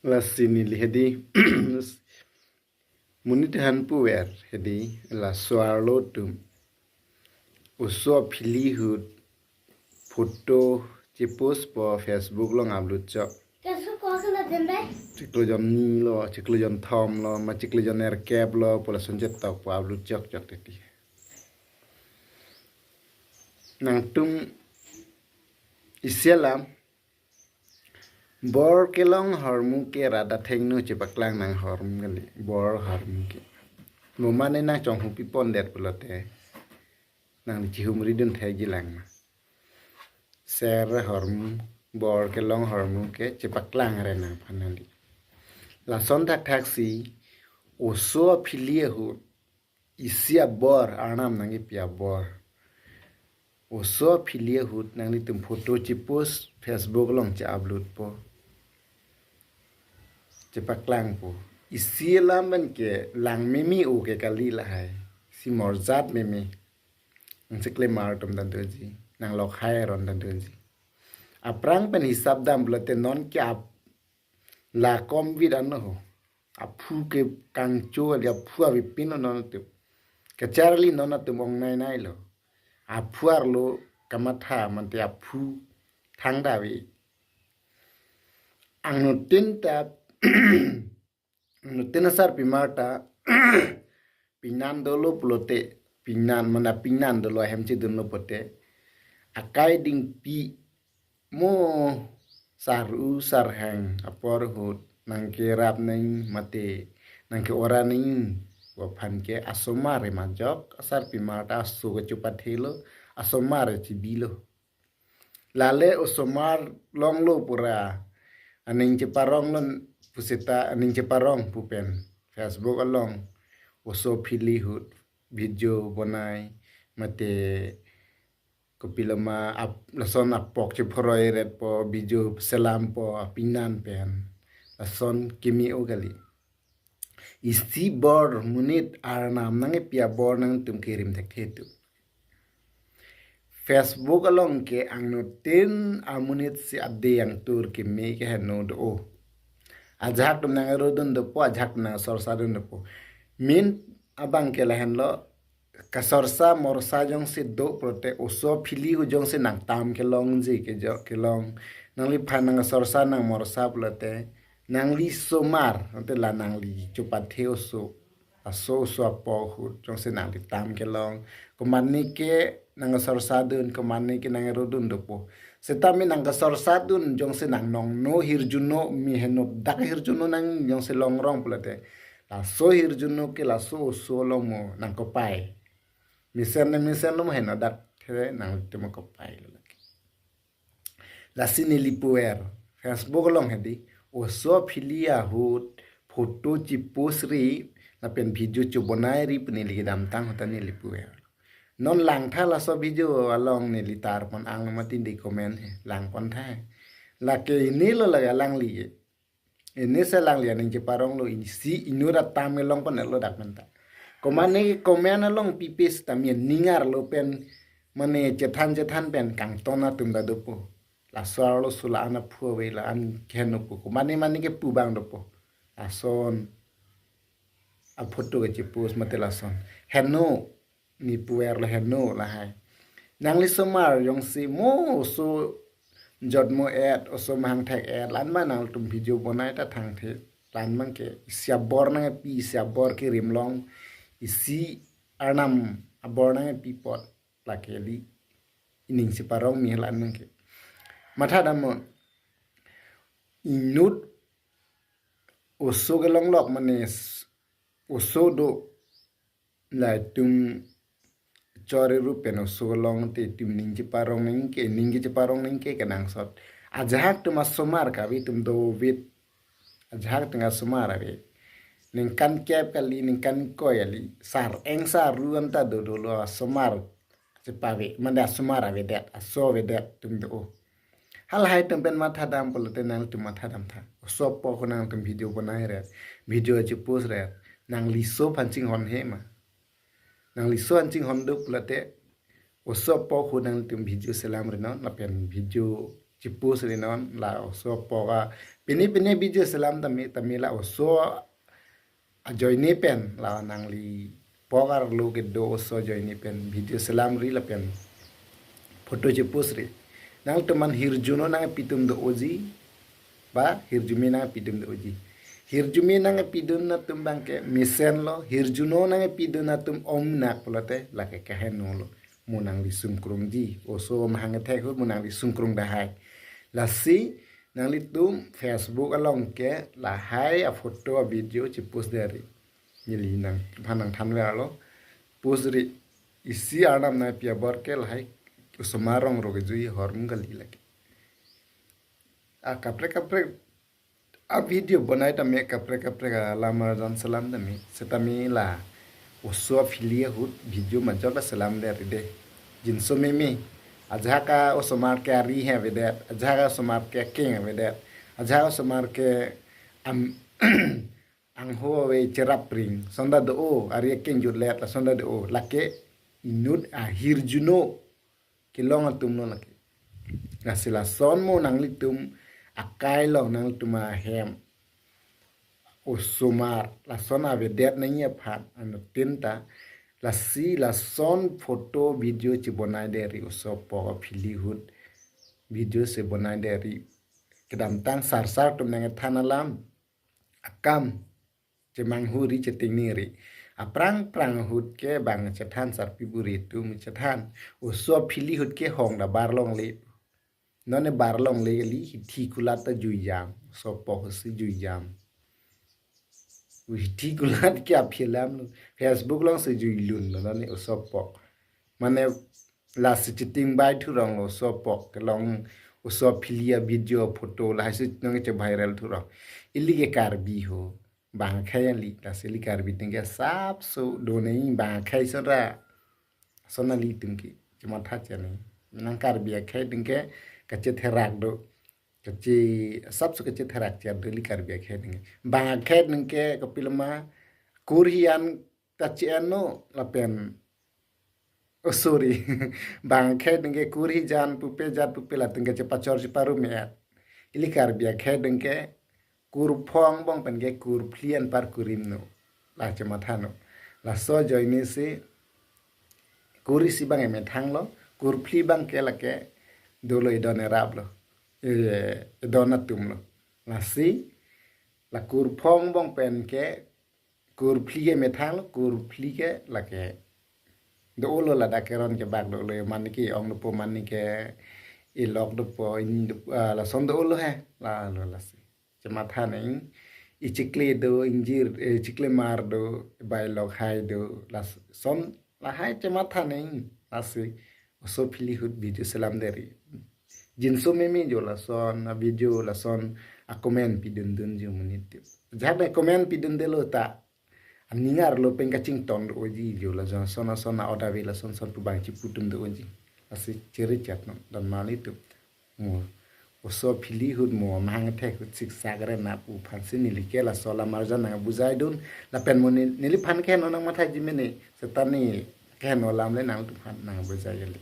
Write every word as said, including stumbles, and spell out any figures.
Lasi neli hedi monit aphan puver hedi, laso arlo atum oso aphili ahut photo chepost po, Facebook along upload chok. Kasu ko kana den dai? Chiklo jon ni lo, chiklo jon thom lo, ma chiklo jon nerkep lo, pu lason chetok po upload chok chok titi. Nangtum isi alam, bor kelong ahormu ke rat athengno chepaklang nang ahormu kali, bor ahormu ke. Mo mane nang chonghu pi pondet pulote nang chihumri dun thekji lang ma. Ser ahormu, bor kelong ahormu ke chepaklang re nangphan nangli. Lason thakthak si oso aphili ahut isi abor, Arnam nangkepi abor, oso aphili ahut nanglitum photo chepost, Facebook along che-upload po, chepaklang po. Isi alam pen ke lang meme o ke kali lahai. Si morjat meme. Nang chiklemar atum ta doji, nang lokhai aron ta doji. Aphrang pen hisap dam pulote non ke ap la komvit ano ho. Aphu ke kangcho kali, aphu avepin lo non atum. Kacharli non atum ong nai nai lo. Aphu arlo kamatha mante aphu thangta ave. Angnuten ta, angnuten asarpimar ta pingnan dolo pulote, pingnan mana pingnan dolo ahem chedunlo pote, akai dingpi mo saru sarhang apor ahut nangkerap nang mate nangke-ora nang aphan ke asomar majok, asarpimar ta aso kechopathelo, asomar chibilo. Lale osomar longlo pura, aning cheparong lo puseta aning cheparong pu pen Facebook along oso aphili ahut video bonai mate kopiloma ap lason apok chephoroi ret po, video selam po apingnan pen, lason kimi o kali. Isi bor monit Arnam nangkepi abor nangtum kerim thekthe tu. Facebook along ke angnuten amonit si ade angtur keme ke heno do o. Ajahak atum nang-ero dun dopo, ajahak atum nang-sorsa dun dopo. Main abang ke lahenlo, kasorsa morsa jongsi do pulote oso aphili ahut jongsi nangtam kelongji kejok kelong, nangliphan nangsorsa nangmorsa pulote nangli somar, ante la nangli chopathe oso, aso oso apok ahut jongsi nangli tam kelong, komatne ke nangsorsa dun, komatne ke nang-ero dun dopo. Setame nangsorsa dun jongsi nang nongno hirjuno, mi henodak hirjuno nang jongsi longrong pulote, laso hirjuno ke laso oso along mo nangkopai. Mesen ne mesen lo mo henodak the nangtum kopai lo lagi. Lasi neli puver, Facebook along hedi, oso aphili ahut photo chepost ri lapen video chobonai ri pu neli kedamtang ahut ta neli puver. Non langtha laso video along neli tarpon ang mati di comment he, langpon tha he. Lake ini lo lake alangli ke. Ini si alangli aning cheparong lo, isi inut atam kelongpon lo dak menta. Komatne comment along pipe setame ning arlo pen mane chethan chethan pen kangton atum ta dopo. Laso arloso la-an aphu ave, la-an keheno pu. Komatne mane kepu abang dopo. Lason aphoto ke chepost mate lason. Heno, neli puver lo heno lahai. Nangli somar jongsi mo oso jotmo et, oso mahang thek et, la-an ma nangtum video bonai ta thangthe. La-an ma ke isi abor nangpi, isi abor kerim long, isi Arnam abor nangpi apot lake li ining cheparong mi la-an ma ke. Matha damnon, inut oso kelong lok mane s-, oso do latum chori rup pen oso kelong te itum ning cheparong nang ke, ning ke cheparong nang ke kenangsot. Ajahak atum asomar kave, itum dovit. Ajahak atum asomar ave. Ningkan kep kali, ningkan ingkoi kali, sar-eng sar-ru anta do dolo asomar chepave, mane asomar avedet, aso avedet atum do. Halahai atum pen matha dam pulote nangtum matha dam tha. Oso apok ahut nangtum video bonai ret, video chepost ret, nangli so aphan chinghon he ma? Nangli so aphan chinghon do pulote oso apok ahut nangtum video selam ri non lapen video chipost ri non la oso apok a. Pini pini video selam tame tame la oso ajoine pen la nangli apok arlo kedo oso ajoine pen video selam ri lapen photo chipost ri. Nangtum aphan hirjuno nangpi atum do-oji. Ba hirjume nangpi atum do-oji. Hirjume nangpi adun atum abangke mesenlo, hirjuno nangpi adun atum omnak pulote lake kahenolo. Mo nangli sungkrungji, oso mahang kethek ahut mo nangli sungkrung dahai. Lasi nanglitum Facebook along ke lahai aphoto avideo chipost deri. Neli nangphan nangthanverlo. Post ri, isi arnam nangpi abor ke lahai osomar rong ro kejui ahormu kali lake. A kaprek kaprek avideo bonai tame kaprek kaprek alam arjan selam tame setame la oso aphili ahut video majok ta selam deri de. Jinso meme, ajahak a osomar ke ari he avedet, ajahak a osomar ke akeng avedet, ajahak a osomar ke am angho ave cherap ring, lason ta do-o, ari akeng jutlet lason ta do-o, lake inut ahirjuno kelong atumlo lake. Lasi lason mo nanglitum akai along nanglitum ahem osomar lason avedet nangji aphan anuttin ta lasi lason photo video chibonai deri oso apok aphili ahut video chibonai deri. Kedamtang sarsar atum nangkethan alam akam chemanghu ri chetingni ri. Aphrang phrang ahut ke bang chethan sarpi buri atum chethan. Oso aphili ahut ke hong ta bar longle. Non ne bar longle kali, hithi kulat ta juijam. Oso apok si juijam. Hithi kulat ke aphi alamlo. Facebook along si juilunlo non ne oso apok. Mane lasi chiting bai thurong lo oso apok kelong oso aphili avideo photo lahai si nangche viral thurong. Ili ke Karbi ho. Bang akhei kali, lasi ili Karbi atum ke sapso do nangji bang akhei ason ra. Lason ilitum ke chematha che nangji. Nang Karbi akhei atum ke kachetherak do. Kache sapso kachetherak che do ili Karbi akhei atum ke. Bang akhei atum ke kopiloma kur hi-an kache-enlo lapen, oh sorry, bang akhei atum ke kur hi jan pupe jat pupe latum ke chepachor cheparu me-et. Ili Karbi akhei atum ke kurphong angbong pen ke kurphli anpar kurimno. La chemathano. Laso ajoine si kur isi abang emethanglo, kurphli abang ke lake dolo edon eraplo. Eh, edon atumlo. Lasi la kurphong angbong pen ke kurphli ke methanglo, kurphli ke lake do-olo ladak keron kebak do-olo, mane ke ong dopo, mane ke ilok dopo, ini dopo, ah, lason do-olo he, lalo lasi. Chematha nangji, ichikle do, ingjir, eh, ichiklemar do, bai lok hai do, lason lahai chematha nangji, lasi oso aphili ahut video selam deri. Jinso meme jo lason avideo lason acomment pidun dunji monit atum. Ajahak ne comment pidundelo ta aning arlo pen kachingtong do-oji jo lason ason ason a-order ave lason ason pu bang chipu atum do-oji. Lasi chiri chat non don mali atum. Mo oso aphili ahut mo mahang kethek ahut siksak rena pu aphan si neli ke laso alam arjan nangbujaidun lapen mo ne-, neliphan keheno nangmathaji mene setame keheno alam le nangtumphan nangbujai kali.